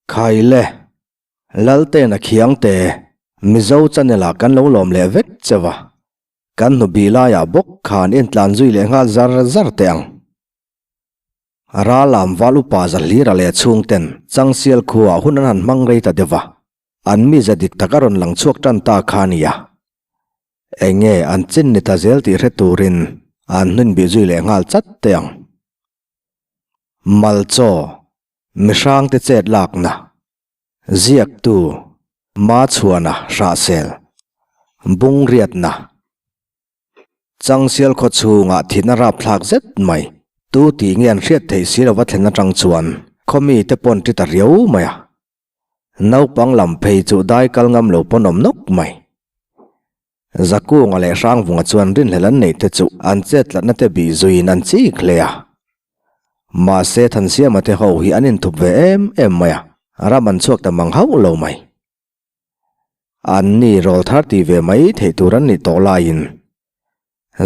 Khaile, Laltena Khiangte, Mizo channel ah kan lo lawm leh vek cheu a, kan hnu bih laiah bawk khan intlan zui leh nghal zar zar teh ang. Ralam val upa Zahlira leh chhungten Changsial khuaah hun an han hmang rei ta deuh a, an mize dik tak a rawn lang chhuak tan ta kha a nia. Eng nge an chin ni ta zel tih hre turin an hnun bih zui leh nghal chat teh ang. Malchaw, Mihrangte chet lakna, Ziaktu, Machhuana Hrahsel, Bungriatna. Changsial khaw chhungah thihna rapthlak zet mai, tu tih nge an hriat theih si lova thlen atang chuan khaw mite pawn ti ta riau mai a. Naupang lam phei chu dai kal ngam lo pawn awm nawk mai. Zakunga leh Hrangvunga chuan rinhlelh an neih te chu an chet tlatna te bih zuiin an chik hle a. Mahse Thansiama te ho hi an inthup ve em em mai a, ram an chhuak ta mang hauh lo mai. An ni rawl thar ti ve mai theih tur an nih tawh laiin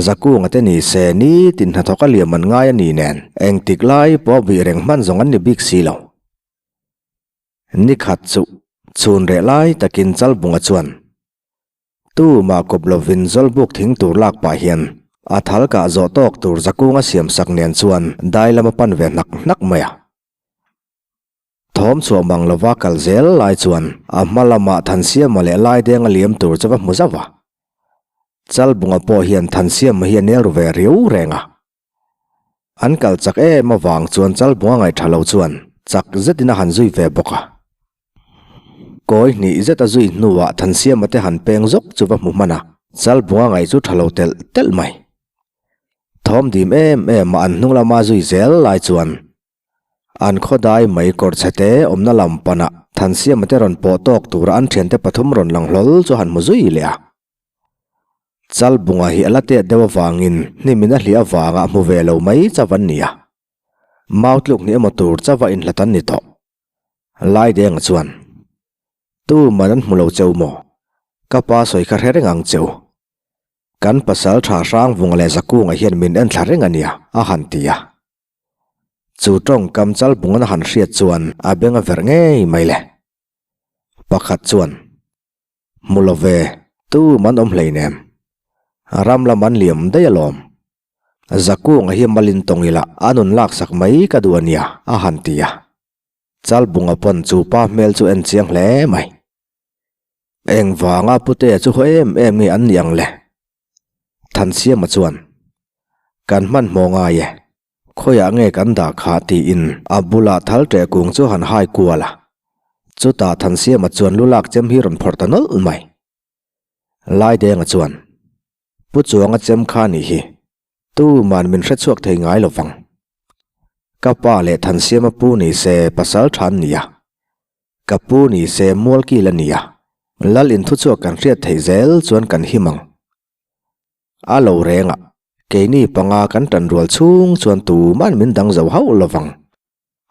Zakunga te ni se nitin hnathawk a liam an ngai a ni nen engtik lai pawh bih reng hman zawng an ni bik si lo. Nikhat chu chhun reh lai takin Chalbunga chuan tumah kawp lovin Zawlbuk thing tur lak pah hian a thal kah zawh tawk tur Zakunga siamsak nen chuan dai lam a pan ve hnak hnak mai a. Thawm chhuah mang lova kal zel lai chuan a hma lamah Thansiama leh Laidenga liam tur chu va hmu zauh a. Chalbunga pawh hian Thansiama hi a nel ru ve riau reng a. An kal chak em avang chuan Chalbunga ngaih tha lo chuan chak zetin a han zui ve bawk a. Kawi hnih zet a zui hnuah Thansiama te han peng zawk chu va hmu hman a, Chalbunga ngaih chu tha lo telh telh mai. Thawm dim em em a an hnung lama zui zel lai chuan An khawdai mai kawr chhete awmna lam panah Thansiama te rawn pawh tawk tura an thiante pathum rawn lang hlawl chu han hmu zui leh a. Chalbunga hi a la tet deuh avangin hnimin a hliah avanga hmu ve lo mai chauh an ni a. Mau tluk hnih emaw tur chauha inhlat an ni tawh. Laidenga chuan, Tuman an hmu lo cheu maw? Ka pa sawi kha hre reng ang cheu. Kan pasal tha Hrangvunga leh Zakunga hian min enthla reng a nia, a han ti a. Chu tawngkam Chalbungan a han hriat chuan a beng a verh ngei mai le. Pakhat chuan, Hmu lo ve, tu man awm hleinem. Ram lam an liam daih alawm. Zakunga hi malin tawng ila a nun laksak mai ka duh a nia, a han ti a. Chalbunga pawn chu pa hmel chu en chiang hle mai. Engvanga Putea chu haw em em nge an nih ang le? Thansiama chuan, Kan hmanhmawh ngai e, khawiah nge kan dah kha tiin a bulah thal ṭeh kung chu han hai kual a. Chutah Thansiama chuan lu lak chem hi rawn phawrh ta nawlh mai. Laidenga chuan, Pu Chuanga chem kha nih hi, tuman min hrechhuak thei ngai lo vang. Ka pa leh Thansiama pu ni se pasal ṭha an ni a. Ka pu ni se mualkil a ni a, Lal inthuchhuak kan hriat theih zel chuan kan him ang. A lo reng a, keini panga kan tan rual chhung chuan tuman min dang zo hauh lo vang.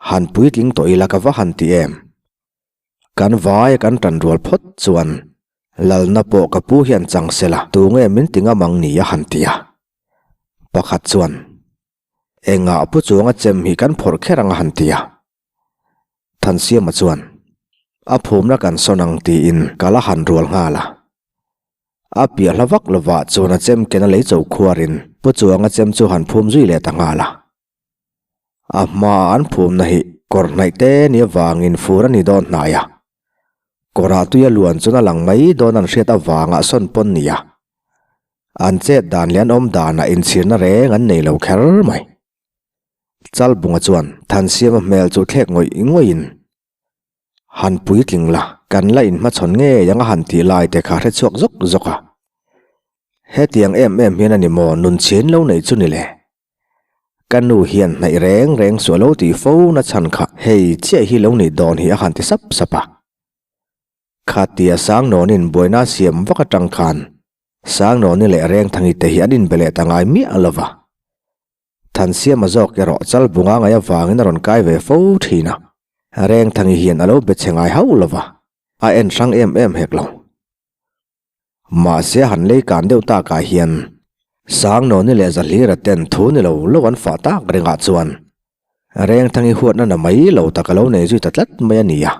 Han puitling tawh ila ka va han ti em? Kan vai a kan tan rual phawt chuan Lalna pawh ka pu hian chang sela tunge min ti ngam ang ni a han ti a. Pakhat chuan, Engah pu chuanga chem hi kan phawrh kher ang a han ti a. Thansiama chuan, A phumna kan sawn ang tiin ka la han rual nghal a. A piah hla vak lovah chuan a chem ken a lei cho khuarin Pu Chuanga chem chu han phum zui leh ta nghal a. A hmaa an phumna hi kawr hnaih te ni avangin fur a ni dawn hnai a. Kawrah tui a luan chuan a lang mai dawn an hriat avanga sawn pawn ni a. An chet dan leh an awm danah inchhirna reng an nei lo kher mai. Chalbunga chuan Thansiama hmel chu thlek ngawih ngawih in, Han puitling la, kan la inhmachhawn ngei ang a han tih lai te kha hre chhuak zawk zawk a. Hetiang em em hian a ni maw nun chhin lo nei chu ni le? Ka nu hian hnaih reng reng suah lo tih fo na chhan kha hei chiah hi lo nih dawn hi a han ti sap sap a. Khatia Sangnawnin buaina siam vak atang khan Sangnawni leh Rengthangi te hi an inbe leh ta ngai miah lo va. Thansiama zawk erawh Chalbunga ngaih avangin a rawn kai ve fo thin a, Rengthangi hian a lo be che ngai hauh lo va, a en hrang em em hek lo. Mahse han lei kan deuh takah hian Sangnawni leh Zahlira ten thu ni lo lo an fah tak rengah chuan Rengthangi huatna na mai lo tak a lo nei zui ta tlat mai a ni a.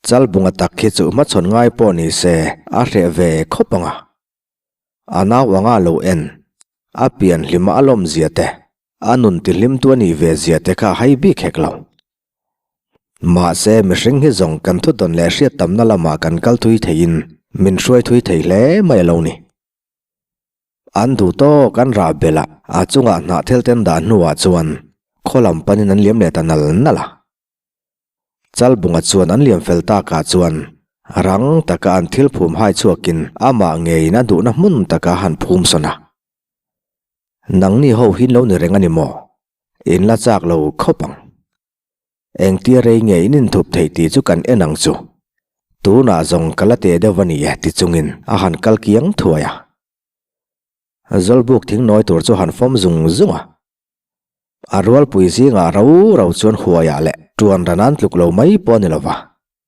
Chalbunga tak hi chu hmachhawn ngai pawh ni se a hreh ve khawp ang a. A nau anga lo en, a pian hlima a lawmzia te, a nun tihlimtu a nih ve zia te kha hai bik hek lo. Mahse mihring hi zawng kan thudawn leh hriat tamna lamah kan kal thui theiin min hruai thui thei hle mai a lo ni. An duh tawk an rah belh a, a chungah hnah thel ten dah hnuah chuan khaw lam panin an liam leh ta nal nal a. Chalbunga chuan an liam fel takah chuan rang taka an thil phum hai chhuakin amah ngeiin a duhna hmun taka han phum sawn a. Nangni ho hi lo ni reng a ni maw? In la chak lo khawp ang. Engtia rei nge in inthup theih tih chu kan en ang chu. Tunah zawng ka la teh deuh a ni e ti chungin a han kal kiang thuai a. Zawlbuk thing nawi tur chu han fawm zung zung a. A rualpui zingah rau rau chuan huaiah leh tuan ran an tluk lo mai pawh a ni lova,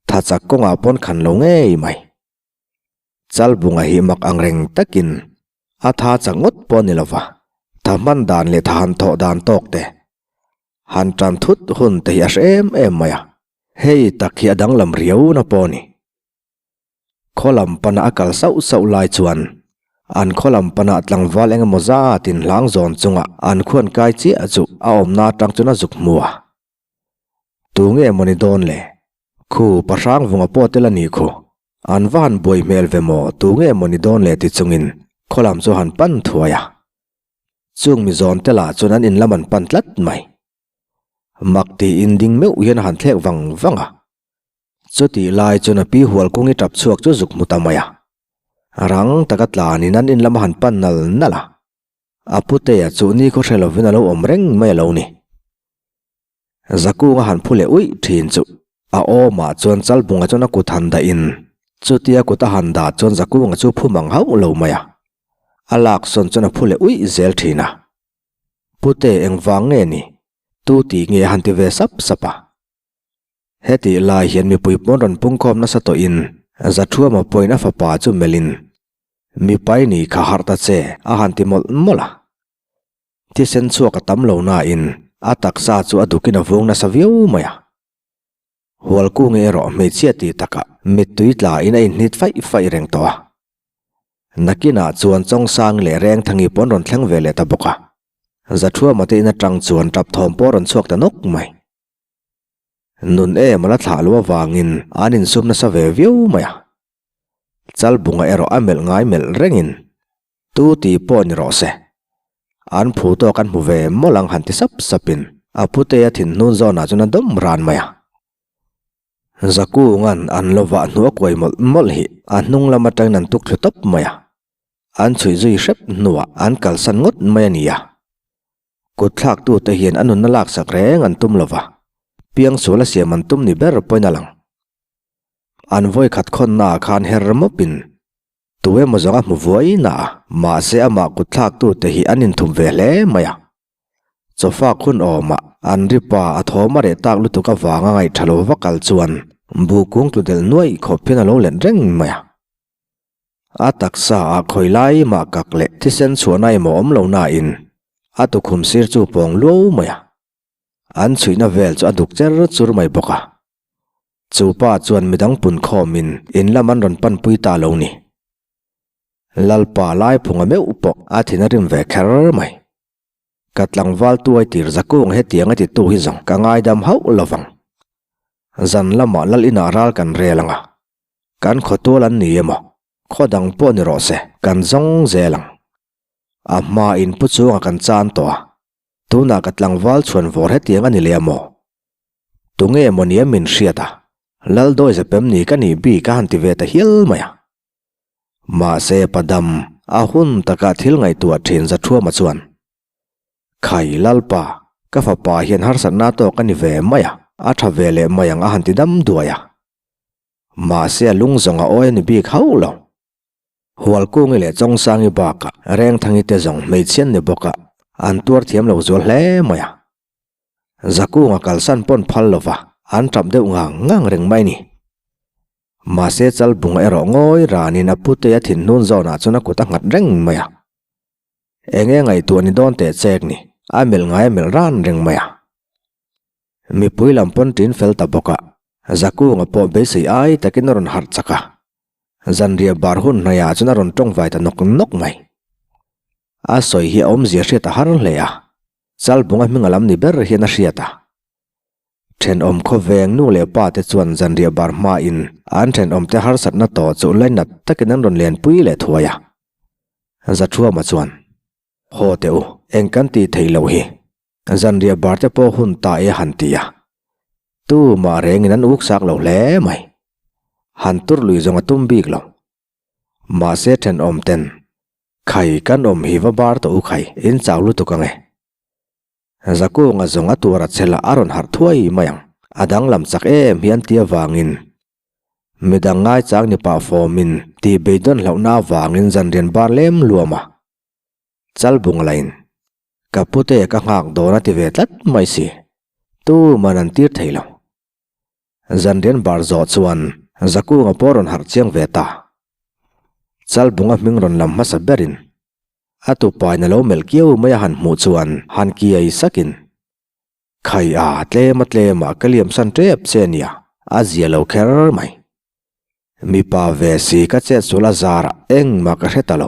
tha chak kawngah pawn khan lo ngei mai. Chalbunga hi mak ang reng takin a tha chak ngawt pawh a ni lova, tha hman dan leh tha han thawh dan tawk te, han tan thut hun te hi a hre em em mai a, hei tak hi a danglam riau na pawh a ni. Khaw lam pana a kal sauh sauh lai chuan an khaw lam pana tlangval eng emaw zatin hlang zawn chunga an khuan kai chiah chu a awmna atang chuan a zuk hmu a. Tu nge maw ni dawn le? Khu pahrang vunga pawh tel a ni khu. An va han buai hmel ve maw tu nge maw ni dawn le ti chungin khaw lam chu han pan thuai a. Chung mi zawn te lah chuan an in lam an pan tlat mai. Mak tiin ding meuh hian a han thlek vang vang a. Chutih lai chuan a pi hual kawng i tap chhuak chu zuk hmu ta mai a. Rang taka tlanin an in lam a han pan nal nal a. A putea chu ni khaw hre lovin a lo awm reng mai a lo ni. Zakunga han phu leh uih thin chu a awmah chuan Chalbunga chuan a kut han dahin chutia kut a han dah chuan Zakunga chu phu mang hauh lo mai a. A lak sawn chuan a phu leh uih zel thin a. Pute engvang nge ni? Tu tih nge a han ti ve sap sap a. Hetih lai hian mipui pawn rawn pungkhawm nasa tawhin Zathuama pawhin a fapa chu melhin, Mipai ni kha harh ta che, a han ti mawlh mawlh a. Thisen chhuak a tam lo nain a taksa chu a dukin a vung nasa viau mai a. Hualkungi erawh hmeichhia ti takah mittui tlain a inhnit faih faih reng tawh a. Nakinah chuan Chawngsang leh Rengthangi pawn rawn thleng ve leh ta bawk a. Zathuama te in atang chuan tap thawm pawh rawn chhuak ta nawk mai. Nun em a la thlah lo avangin an insum nasa ve viau mai a. Chalbunga erawh a melh ngai melh rengin, Tu tih pawh ni rawh se. An phu tawk an hmu ve mawlh ang han ti sap sapin a putea thinhnun zawnah chuan a dawm ran mai a. Zakunga'n an lo vah hnu a kuai mawlh mawlh hi a hnung lam atangin an tuk thlu tawp mai a. An chhuih zui hrep hnuah an kalsan ngawt mai a ni a. Kut thlaktute hian a nunna laksak reng an tum lova, piangsual a siam an tum ni ber pawhin a lang. An vawikhat khawnnaah khan her mawpin tu emaw zawng a hmu vuai na a, mahse amah kut thlaktute hi an inthum ve hle mai a. Chawfak hun awmah an ripa a thawm a reh tak lutuk avanga ngaih tha lo va kal chuan buh kung tlu delh nuaih khawp hian a lo let reng mai a. A taksa ah khawi lai mah kak leh thisen chhuahna emaw awm lo nain a tukhum sir chu pawng luau mai a. An chhuihna vel chu a duk cher chur mai bawk a. Chu pa chuan midang pun khawmin in lam an rawn panpui ta lo ni. Lalpa Laiphunga meuh pawh a thin a rim ve kher mai. Ka tlangval tuai tir zakung hetiang a titu hi zawng ka ngaidam hauh lo vang. Zan lamah lal inah ral kan rel ang a. Kan khawtual an ni emaw, khaw dang pawh ni rawh se, kan zawng zel ang. A hma in pu chungah kan chan tawh a, tunah ka tlangval chhuan vawr hetiang a ni leh a maw? Tunge maw nia min hriat a, Laldawi Zapem ni ka nih bik a han ti ve ta hial mai a. Mahse Padam, a hun takah thil ngaihtuah thin Zathuama chuan, Khai Lalpa, ka fapa hian harsatna tawk a ni ve mai a, a tha ve leh mai ang a han ti dam duai a. Mahse a lung zawng a awi a ni bik hauh lo. Hualkungi leh Chawngsangi bakah Rengthangi te zawng hmeichhia an ni bawk a, an tuar thiam lo zual hle mai a. Zakunga kalsan pawn phal lova an tap deuh ngang ngang reng mai ni. Mahse Chalbunga erawh ngawi ranin a putea thinhnun zawnah chuan a kut a nghat reng mai a. Enge ngaihtuah ni dawn teh chek ni, a melh ngai a melh ran reng mai a. Mipui lam pawn ṭin fel ta bawk a. Zakunga pawh beisei ai takin a rawn harh chak a, zanriah bar hun hnaiah chuan a rawn tawng vai ta nawk nawk mai. A sawi hi a awmzia hriat a har hle a, Chalbunga hming a lam ni ber hian a hriat a. Thenawm khawveng nu leh pa te chuan zanriah bar hmain an thenawmte harsatna tawh chu lainat takin an rawn lenpui leh thuai a. Zathuama chuan, Haw teh u, eng kan tih theih loh hi. Zanriah bar te pawh hun ta e han ti a. Tu mah rengin an uk sak lo hle mai. Han tur lui zawng a tum bik lo. Mahse thenawm ten, Khai kan awm hi va bar tawh u khai, in chau lutuk ang e. Zakunga zawng a tuar a chhel a a rawn harh thuai mai ang. A danglam chak em hi an ti avangin midang ngaichang ni pah fawmin tih beidawn hlauhna avangin zanrian bar lem luam a. Chalbung lain Ka pute ka nghak dawn a ti ve tlat mai si. Tu man an tir thei lo. Zanrian bar zawh chuan Zakunga pawh rawn harh chiang ve ta. Chalbunga hming rawn lam hmasa berin a tupain a lo melh kiau mai a han hmuh chuan han kiai sakin, Khai a, tlem a tlem a ka liam san tep che nia, a zia lo kher mai. Mipa ve si ka chet sul a zarah engmah ka hre ta lo.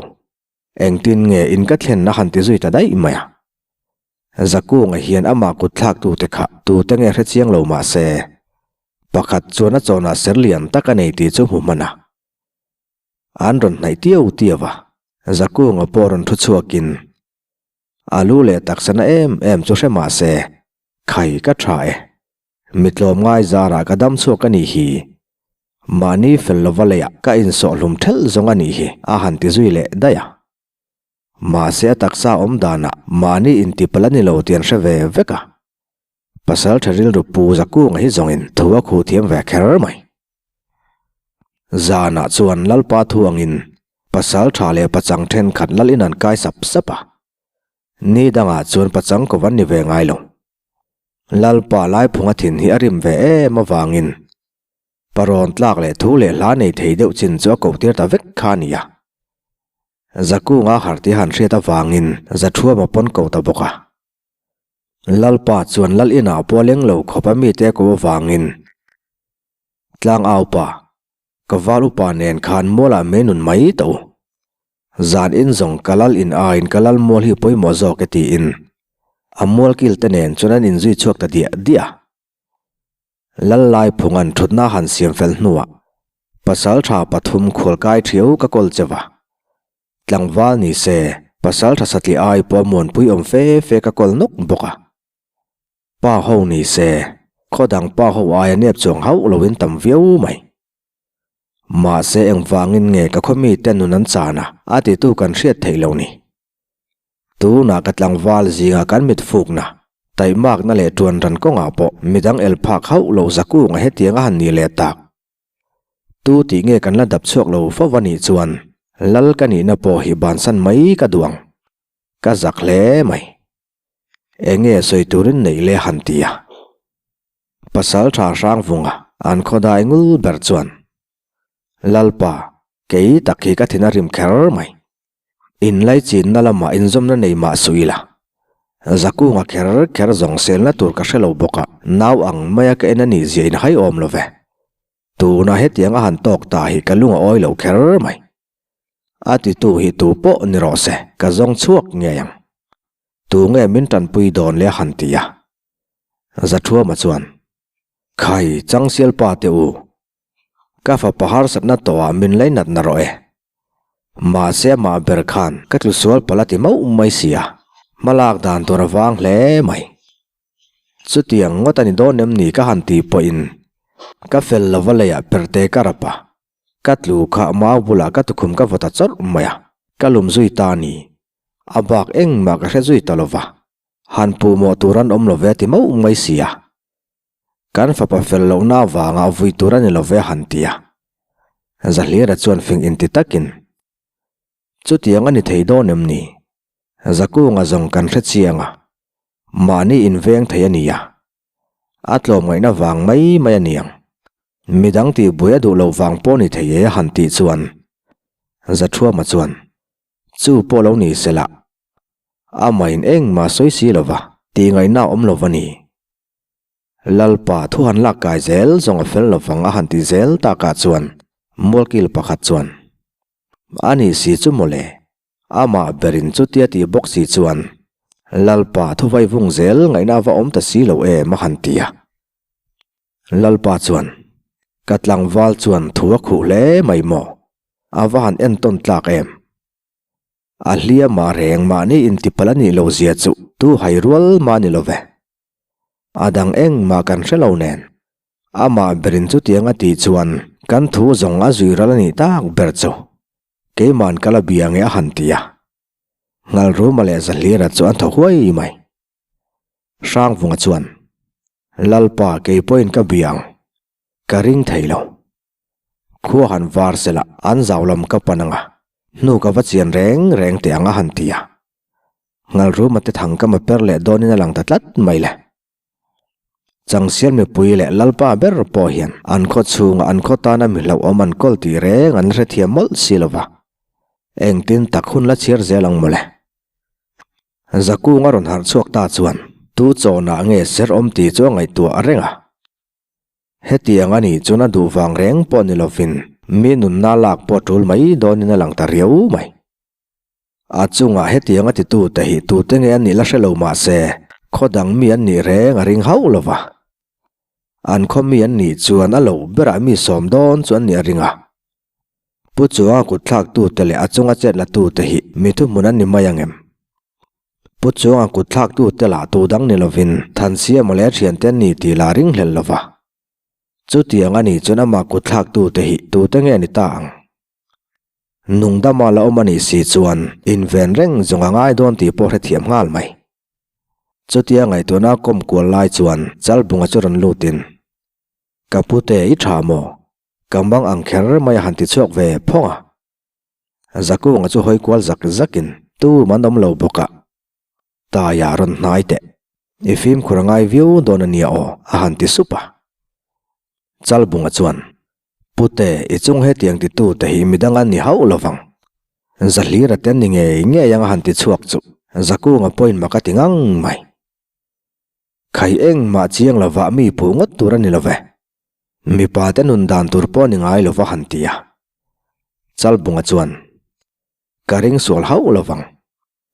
Engtin nge in ka thlen a han ti zui ta daih mai a. Zakunga hian amah kut thlak tute kha tute nge hre chiang lo mah se, pakhat chuan a chawnah ser lian tak a nei tih chu hmu hman a. An rawn hnaih tiau tiau a, Zakunga pawh rawn thu chhuakin a lu leh taksa na em em chu hre mah se, Khai ka tha e. Mi tlawmngai zarah ka dam chhuak a nih hi. Mahni fel lova leiah ka insawhhlum thelh zawng a nih hi, a han ti zui leh daih a. Mahse a taksa awm danah mahni intipal a ni lo tih an hre ve vek a. Pasal tha rilru pu Zakunga hi zawngin thu a khuh thiam ve kher mai. Zanah chuan Lalpa thu angin pasal tha leh pachang thenkhat lal in an kai sap sap a. Ni dangah chuan pachang ko van ni ve ngai lo. Lalpa Laiphunga thin hi a rim ve em avangin parawn tlak leh thu leh hla nei thei deuh chin chu a koh tir ta vek kha a ni a. Zakunga harh tih han hriat avangin Zathuama pawn ko ta bawk a. Lalpa chuan Lal inah pawh a leng lo khawp a mite a koh avangin Tlangaupa, ka val upa nen khan mualah mei nun mai tawh u. Zan in zawng ka lal in aiin ka lal mual hi pawimawh zawk e tiin a mual kil te nen chuan an inzui chhuak ta diah diah a. Lal lai phung an thutna han siam fel hnuah pasal tha pathum khual kai thiau ka kawl che va. Tlangval ni se pasal tha satliah ai pawh a muanpui awm fe fe ka kawl nawk bawk a. Pa ho ni se khaw dang pa ho aia nep chuang hauh loin tam viau mai. Mahse engvangin nge ka khaw mite nun an chan a, a titu kan hriat theih lo ni. Tunah ka tlangval zinga kan mit fukna, taihmakna leh tuan ran kawngah pawh midang el phak hauh lo zakunga hetiang a han nih leh tak. Tu tih nge kan la dap chhuak lo fo va nih chuan lal ka nihna pawh hi bansan mai ka duh ang. Ka zak hle mai. Enge sawi turin neih le han ti a. Pasal tha Hrangvunga an khawdai ngul ber chuan, Lalpa, kei tak hi ka thin a rim kher mai. Inlaichinna lamah inzawmna nei mah suh ila. Zakunga kher kher zawng selna tur ka hre lo bawk a, nau ang maia ka en a nih zia in hai awm lo ve. Tunah hetiang a han tawk ta hi ka lung a awi lo kher mai. A titu hi tu pawh ni rawh se, ka zawng chhuak ngei ang. Tu nge min tanpui dawn le han ti a. Zathuama chuan, Khai, Changsial pa te u, ka fapa harsatna tawhah min lainat na rawh e. Mahse amah ber khan ka tlu sual palh a ti mauh mai si a, hmalak dan tur a vang hle mai. Chutiang ngawt a ni dawn em ni ka han tih pawhin ka fel lova leiah perte ka rap a, ka tlu kha mau bulah ka tukhum ka vaw ta chawrh mai a, ka lum zui ta a ni. A bak engmah ka hre zui ta lova. Han puh mawh tur an awm lo ve ti mauh mai si a. Kan fapa fel lohna avanga vui tur a ni lo ve han ti a. Zahlira chuan fing inti takin, Chutiang a ni thei dawn em ni? Zakunga zawng kan hre chiang a, mahni inveng thei a ni a. A tlawmngaihna vang mai mai a niang. Midang tihbuai a duh loh vang pawh ni thei e han tih chuan Zathuama chuan, Chu pawh lo ni se lah. Amahin engmah sawi si lova, tih ngaihna awm lo va ni. Lalpa thu han lak kai zel zawng a fel lovang a han ti zel takah chuan Mualkil pakhat chuan, A nih si chu mawle, amah berin chutia tih bawk si chuan Lalpa thu vai vung zel ngaihna a va awm ta si lo em a han ti a. Lalpa chuan, Ka tlangval chuan thu a khuh hle mai maw? A va han entawn tlak em? A hliam a reng mahni intipalh a nih lo zia chu tu hai rual mah ni lo ve. A dang engmah kan hre lo nen. Amah berin chutiang a tih chuan kan thu zawng a zui ral a nih tak ber chu keima'n ka la bia nge a han ti a. Ngalruma leh Zahlira chu an thaw huai mai. Hrangvunga chuan, Lalpa kei pawhin ka bia ang. Ka ring thei lo. Khua han var sela an zau lam ka pan ang a, hnu ka va chian reng reng teh ang a han ti a. Ngalruma te thang ka ma per leh dawnin a lang ta tlat mai le. Changsial mipui leh Lalpa ber pawh hian an khaw chhunga an khaw tana mi hlauhawm an kawl tih reng an hrethiam mawlh si lo va. Engtin tak hun la chhiar zel ang mawle. Zakung a rawn harh chhuak ta chuan tu chawnah nge ser awm tih chu a ngaihtuah reng a. Hetiang a nih chuan a duh vang reng pawh ni lovin mi nunna lak pawh tul mai dawnin a lang ta riau mai. A chungah hetiang a titute hi tute nge an nih la hre lo mah se, khaw dang mi an nih reng a ring hauh lo va. An khaw mi an nih chuan a loh berah mi sawm dawn chu an nih a ring a. Pu Chuanga kutthlaktute leh a chunga chet latute hi mi thuhmun an ni mai ang em? Pu Chuanga kutthlaktute lah tu dang ni lovin Thansiama leh a thiante an ni tih lah ring hlel lo va. Chutiang a nih chuan amah kutthlaktute hi tute nge ni ta ang? Nungdama la awm a nih si chuan inven reng zawng a ngai dawn tih pawh hrethiam nghal mai. Chutia ngaihtuahna a kawm kual lai chuan Chalbunga chu rawn lutin, Ka pute i tha maw? Ka mang ang kher mai a han ti chhuak ve phawng a. Zakunga chu hawi kual zak zakin tum an awm lo bawk a, Taia rawn hnai teh. I fimkhur a ngai viau dawn a nia aw a han ti sup a. Chalbunga chuan, Pute, i chung hetiang titu te hi midang an ni hauh lo vang. Zahlira te an ni ngei ngei ang a han ti chhuak chu Zakunga pawhin mak a ti ngang mai. Khai engmah chiang lovah mi phuh ngawt tur a ni lo ve. Mipa te nun dan tur pawh a ni ngai lo va han ti a. Chalbunga chuan, Ka ring sual hauh lo vang.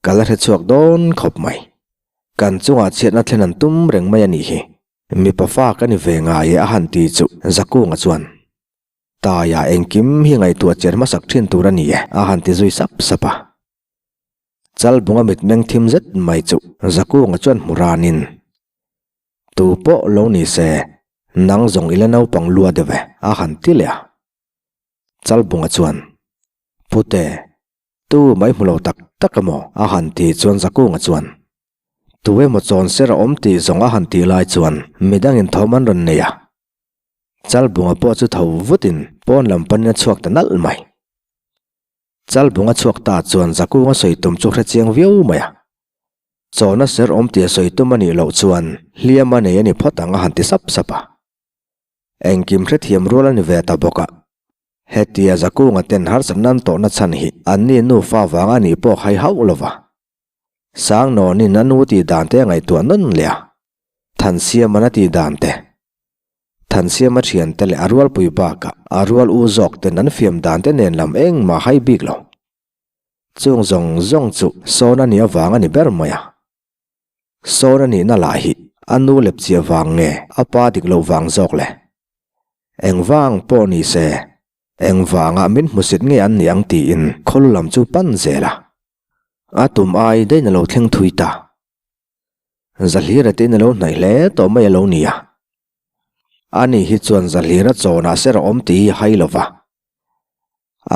Ka la hre chhuak dawn khawp mai. Kan chungah chhiatna thlen an tum reng mai a nih hi. Mipa fa ka ni ve ngai e a han ti chu Zakunga chuan, Taia engkim hi ngaihtuah cher hmasak thin tur a ni e a han ti zui sap sap a. Chalbunga mitmeng thim zet mai chu Zakunga chuan hmu ranin, Tu pawh lo ni se, nang zawng i la naupang lua deuh e a han ti leh a. Chalbunga chuan, Pute, Tu mai hmu lo tak tak emaw a han tih chuan Zakunga chuan, Tu emaw chawn ser a awm tih zawng a han tih lai chuan midangin thawm an rawn nei a. Chalbunga pawh chu tho vutin pawn lam panin a chhuak ta nalh mai. Chalbunga chhuak ta chuan Zakunga sawi tum chu hre chiang viau mai a. Chawna ser awm tih a sawi tum a nih loh chuan hliam a nei a ni phawt ang a han ti sap sap a. Engkim hrethiam rual a ni ve ta bawk a. Hetia Zakunga ten harsatna an tawhna chhan hi anni nufa vang a nih pawh hai hauh lo va. Sangnawnin a nu tih dan te a ngaihtuah nawn leh a, Thansiama'n a tih dan te, Thansiama thiante leh a rualpui bakah a rual u zawk ten an fiam dan te nen lam engmah hai bik lo. Chung zawng zawng chu sawn a nih avang a ni ber mai a. Sawn a nihna lah hi a nu lepchiah vang nge a pa dik loh vang zawk le? Engvang pawh ni se, engvangah min hmusit nge an nih ang tiin khawlu lam chu pan zel a. A tum ai daih na lo thleng thui ta. Zahlira te in a lo hnaih hle tawh mai a lo ni a. Ani hi chuan Zahlira chawnah ser a awm tih hi hai lo va.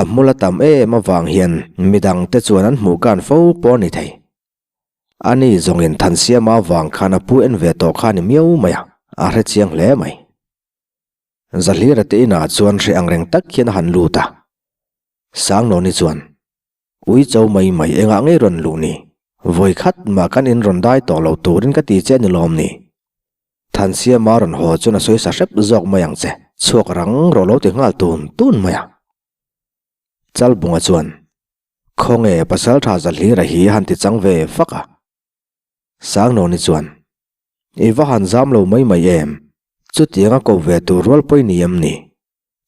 A hmul a tam em avang hian midangte chuan an hmuh kan fo pawh a ni thei. Ani zawngin Thansiama avang khan a pu en ve tawh kha a ni miau mai a, a hre chiang hle mai. Zahlira te inah chuan hre ang reng tak hian a han lut a. Sanglawni chuan, Ui cho mai mai engah ngei rawn luh ni? Vawi khat mah kan in rawn dai tawh lo turin ka ti che a ni lawm ni? Thansiama rawn haw chuan a sawi sa hrep zawk mai ang che, chhuak rang rawh lo ti nghal tun tun mai a. Chalbunga chuan, Khawnge Pasaltha Zahlira hi a han ti chang ve fak a. Sangnawni chuan, I va han zam lo mai mai em? Chutianga ko ve tur rual pawi ni em ni?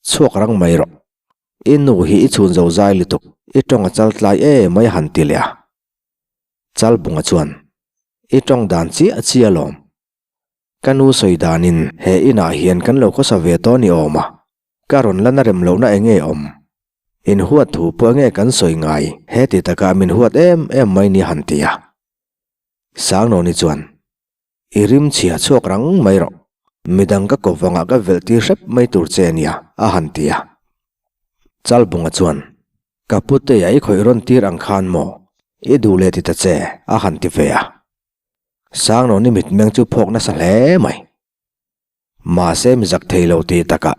Chhuak rang mai rawh. I nu hi i chhun zo zai lutuk, i tawng a chal tlai em mai a han ti leh a. Chalbunga chuan, I tawng dan chiah chiah alawm. Ka nu sawi danin he inah hian kan lo khawsa ve tawh ni awm a, ka rawn la na rem lohna eng nge awm? In huat thu pawh enge kan sawi ngai he ti takah min huat em em mai ni han ti a. Sangnawni chuan, I rim chhia chhuak rang mai rawh, midang ka ko vangah ka velh tir hrep mai tur che ania a han ti a. Chalbunga chuan, Ka putea i khawih rawn tir ang khan maw? I duh leh ti ta che a han ti ve a. Sangnawni mitmeng chu phawk nasa hle mai. Mahse mi zak thei lo tih takah,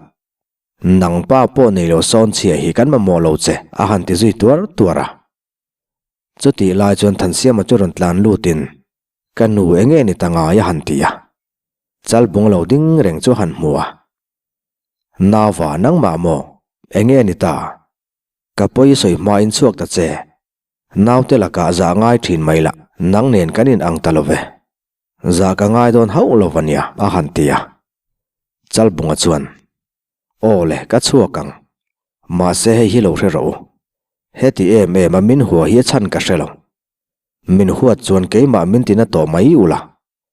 Nang pa pawh nei lo sawn chhia hi kan mamawh lo che a han ti zui tuar tuar a. Chutih lai chuan Thansiama chu rawn tlan lutin, Ka nu enge ni ta ngai a han ti a. Chalbung lo ding reng chu a han hmu a. Nauva nangmah maw? Enge ni ta? Ka pawi sawi hmain chhuak ta che. Naute lakah zah ngai thin mai lah, nang nen kan in ang ta lo ve. Zah ka ngai dawn hauh lo va nia, a han ti a. Chalbunga chuan, Aw le, ka chhuak ang. Mahse hei hi lo hre rawh u. Heti em em a min hua hi a chhan ka hre lo. Min huat chuan keimah min tina tawh mai ula,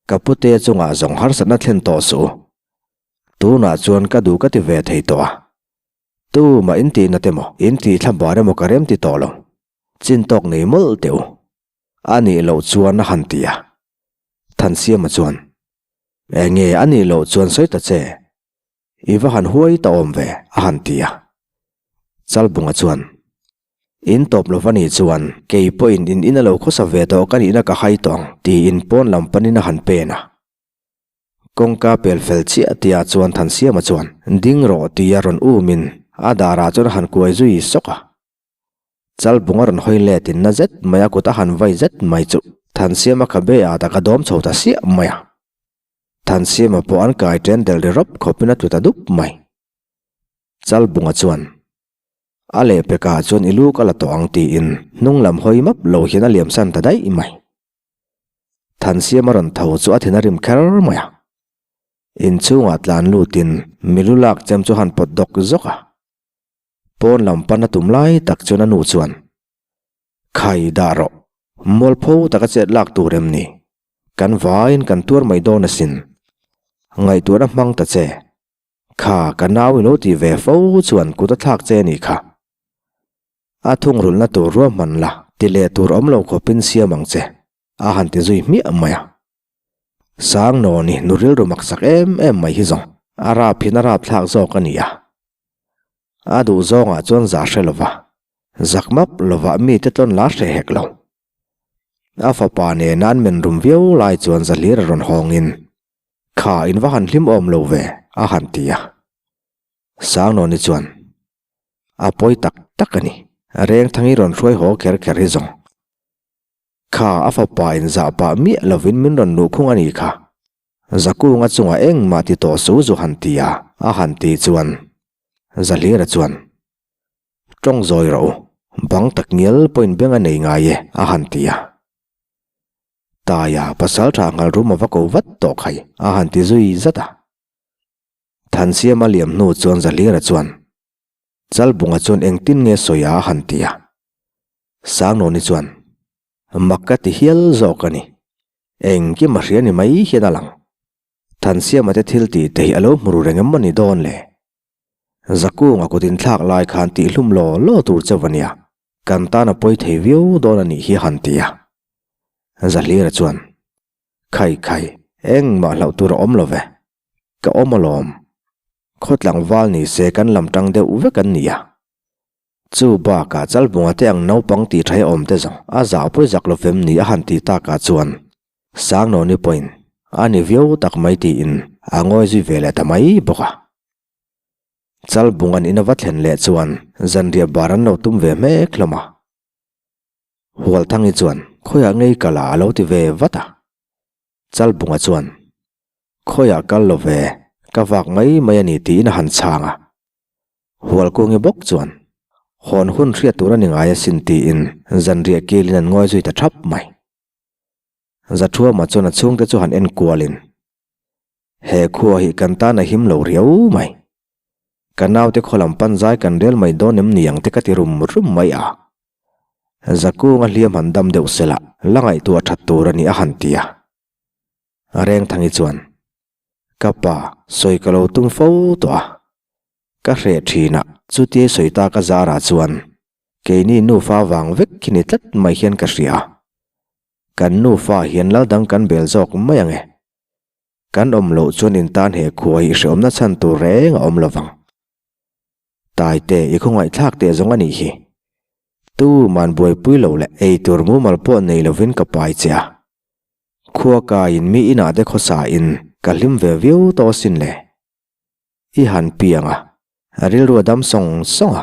ka pute chungah zawng harsatna thlen tawh suh u. Tunah chuan ka duh ka ti ve thei tawh a. Tu mah in tihna te maw, in tih thla bar emaw ka rem ti tawh lo. Chin tawk nei mawlh teh u. A nih loh chuan a han ti a. Thansiama chuan, Enge a nih loh chuan sawi ta che. I va han huai ta awm ve, a han ti a. Chalbunga chuan, In tawp lo va nih chuan kei pawhin in in a lo khawsa ve tawh ka nihna ka hai tawh ang, tiin pawn lam panin a han pen a. Kawngka pel fel chiah tia chuan Thansiama chuan ding rawh tia rawn umin a darah chuan a han kuai zui sawk a. Chalbung a rawn hawi let in na zet mai a kut a han vai zet mai chu Thansiama khabe ah tak a dawm chho ta siah mai a. Thansiama pawh an kai ṭen del ri rawp khawpin a tlu ta dup mai. Chalbunga chuan a lehpekah chuan i lu ka la tawh ang tiin hnung lam hawi map lo hian a liamsan ta daih mai. Thansiama rawn tho chu a thin a rim kher mai a. Inchhungah tlan lutin milu lak chem chu han pawt dawk zawk a. Pawn lam pan a tum lai tak chuan a nu chuan, Khai dah rawh, mualpho taka chet lak tur em ni? Kan vaiin kan tuar mai dawn asin. Ngaihtuahna hmang ta che. Kha ka nau i lo tih ve fo chuan kut a thlak che a nih kha. A thungrulhna tur ruahman la ti leh tur awm lo khawpin siam ang che, a han ti zui hmiah mai a. Sangnawni nu rilru maksak em em mai hi zawng a rap hin a rap thlak zawk a ni a. A duh zawngah chuan zah hre lova, zak map lovah mite tlawn la hre hek lo. A fapa nena an men rum viau lai chuan Zahlir a rawn hawngin, Kha in va han hlim awm lo ve, a han ti a. Sangnawni chuan, A pawi tak tak a ni. Rengthangi rawn hruai haw kher kher hi zawng. Kha a fapa in zah pah miah lovin min rawn luh khung a nih kha. Zakunga chungah engmah ti tawh su zu han ti a, a han ti chuan Zahlira chuan, Tawng zawi rawh u, bang tak ngial pawhin beng a nei ngai e, a han ti a. Taia pasaltha nghal rum a va ko vat tawh khai, a han ti zui zat a. Thansiama liam hnu chuan Zahlira chuan, Chalbunga chuan engtin nge sawi a han ti a. Sangnawni chuan, Mak ka ti hial zawk a ni. Engkim a hria ni mai hian a lang. Thansiama te thil tih te hi a lo hmu ru reng em maw ni dawn le? Zakunga kut inthlak lai khan tihhlum law law tur chauh a nia. Kan tan a pawi thei viau dawn a nih hi a han ti a. Zahlira chuan, Khai khai, engmah hlauh tur a awm lo ve. Ka awm alawm. Khaw tlangval ni se kan lam tang deuh vek an ni a. Chu bakah Chalbunga te ang naupang tih tha hi awm te zawng a zah pawi zak lo fem ni a han tih takah chuan Sangnawni pawhin a ni viau tak mai tiin a ngawi zui ve leh ta mai bawk a. Chalbunga'n in a va thlen leh chuan zanriah bar an lo tum ve hmek hlawm a. Hualthangi chuan khawiah ngei kal a a lo ti ve vat a. Chalbunga chuan, Khawiah kal lo ve, ka vak mai mai a ni tiin a han chhang a. Hualkungi bawk chuan, Hawn hun hriat tur a ni ngai asin tiin zanriah kilin an ngawi zui ta thap mai. Zathuama chuan a chhungte chu han en kualin. He khua hi kan tan a him lo riau mai. Ka naute khaw lam pan zai kan rel mai dawn em ni ang te ka ti rum rum mai a. Zakunga hliam han dam deuh sela la ngaihtuah that tur a ni a han ti a. Rengthangi chuan, Ka pa, sawi ka lo tum fo tawh a. Ka hreh thin a, chutia sawi ta ka zarah chuan keini nufa vang vek khi ni tlat mai hian ka hria. Kan nufa hian lal dang kan bel zawk mai ang e. Kan awm loh chuan in tan he khua hi hreawmna chhan tur reng a awm lo vang. Taite i khawngaihthlak teh zawng a nih hi. Tu man buaipui lo leh ei tur mumal pawh nei lovin ka pai che a. Khua kaiin mi inah te khawsa in ka hlim ve viau tawh asin le. I han piang a, rilru a dam sawng sawng a,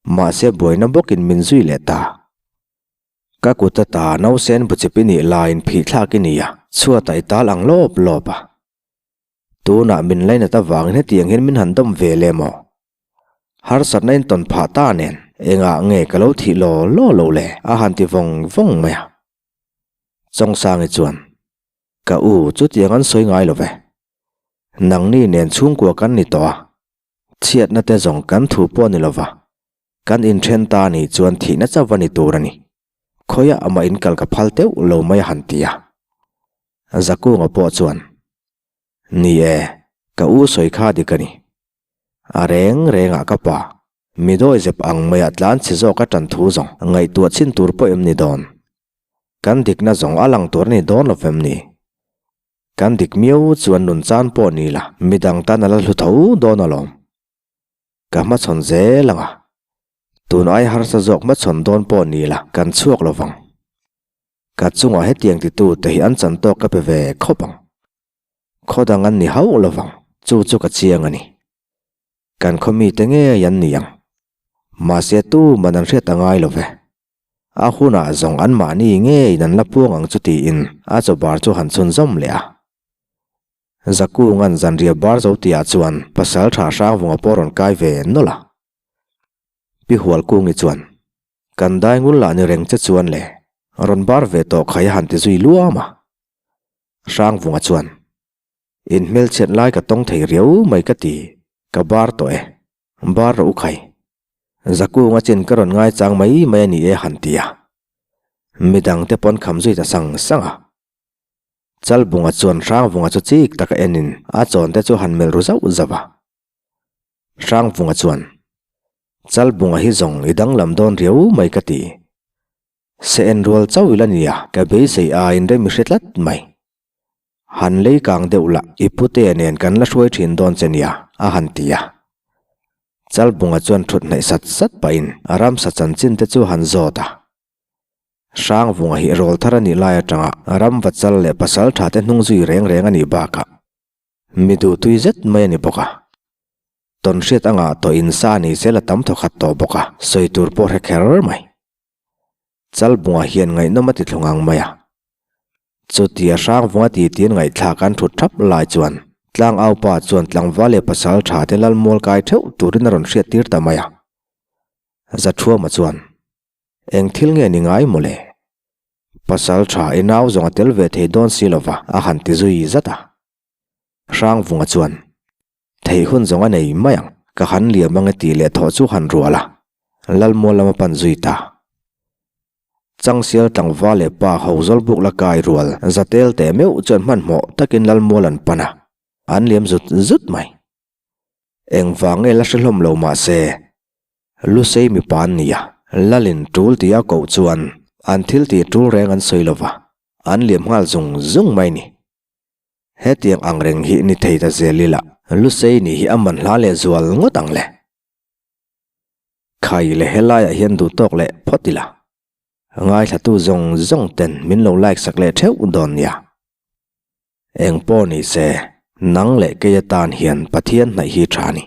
mahse buaina bawkin min zui leh ta. Ka kut ata nausen buchip i nih laiin phih thlak i ni a, chhuatah i tal ang lawp lawp a. Tunah min lainat avangin hetiang hian min han dawm ve le maw? Harsatna in tawn phah ta nen engah nge ka lo thih law law lo le a han ti vawng vawng mai a. Chawngsangi chuan, Ka u, chutiang an sawi ngai lo ve. Nangni nen chhungkua kan ni tawh a, chhiatna te zawng kan thu pawh ni lova. Kan inthen ta nih chuan thihna chauh va ni tur a ni. Khawiah amah inkal ka phal teuh lo mai a han ti a. Zakunga pawh chuan, Ni e, ka u sawi kha dik a ni. A reng rengah ka pa, mi dawi zep ang maiah tlan chhe zawk a tan thu zawng ngaihtuah chhin tur pawh em ni dawn? Kan dikna zawng a lang tur a ni dawn lo vem ni? Kan dik miau chuan nun chan pawh ni la, midang tan a la hlu tho dawn alawm. Ka hmachhawn zel ang a, tun ai harsa zawk hmachhawn dawn pawh ni la kan chhuak lo vang. Ka chungah hetiang titu te hi an chan tawk ka pe ve khawp ang. Khaw dang an ni hauh lo vang, chu chu ka chiang a ni. Kan khaw mite ngei an ni ang. Mahse tuman an hriat a ngai lo ve. A hunah zawng anmahni ngeiin an la puang ang chu tiin a chaw bar chu han chhunzawm leh a. Zakunga'n zanriah bar zo tihah chuan pasal tha Hrangvunga pawh rawn kai ve nawlh a. Pi Hualkungi chuan, Kan dai ngul lah ni reng che chuan le, rawn bar ve tawh khai a han ti zui luam a. Hrangvunga chuan, In hmelchhiat lai ka tawng thei riau mai ka ti, ka bar tawh e, bar rawh u khai. Zakunga chin ka rawn ngaichang mai mai a ni e han ti a. Midangte pawn kham zui ta sang sang a. Chalbunga chuan Hrangvunga chu chik taka enin a chawnte chu han melh ru zauh zauh a. Hrangvunga chuan, Chalbunga hi zawng i danglam dawn riau mai ka ti. Se en rual chauh ila nia ka beisei aiin rem i hre tlat mai. Han lei kang deuh lah i pute nen kan la hruai thin dawn che nia a han ti a. Chalbunga chuan thut hnaih sat sat pahin a ramsa chanchin te chu han zawt a. Hrangvunga hi rawl thar a nih lai atanga ram vachal leh pasal tha te hnung zui reng reng a nih bakah mi duhtui zet mai a ni bawk a. Tawnhriat anga tawh in sa ni zel a tam thawkhat tawh bawk a, sawi tur pawh hre kher mai. Chalbunga hian ngaihnawm a ti thlung ang mai a. Chutia Hrangvunga titi an ngaihthlak an thut thap lai chuan Tlangaupa chuan tlangval leh pasal tha te lalmual kai theuh turin a rawn hriattir ta mai a. Zathuama chuan. Eng thil nge ni ngai mawle? Pasal tha i nau zawng a tel ve thei dawn si lova a han ti zui zat a. Hrangvunga chuan, Theih hun zawng a nei mai ang, ka han liam ang e tih leh thawh chu han rual a, Lalmual lama pan zui ta. Changsial tlangval leh pa ho zawlbuk la kai rual zatel teh meuh chuan hmanhmawh takin Lalmual an pan a, an liam zut zut mai. Engvang nge la hre hlawm lo mah se, Lusei mipa an ni a, Lalin tul tih a koh chuan an thil tih tul reng an sawi lo va, an liam nghal zung zung mai ni. Hetiang ang reng hi ni thei ta zel ila, Lusei nih hi a man hla leh zual ngawt ang le. Khai leh helaiah hian duh tawk leh phawt ila. Ngaithlatu zawng zawng ten min lo like sak leh theuh dawn nia. Eng pawh ni se, nang leh kei atan hian Pathian hnaih hi tha a ni.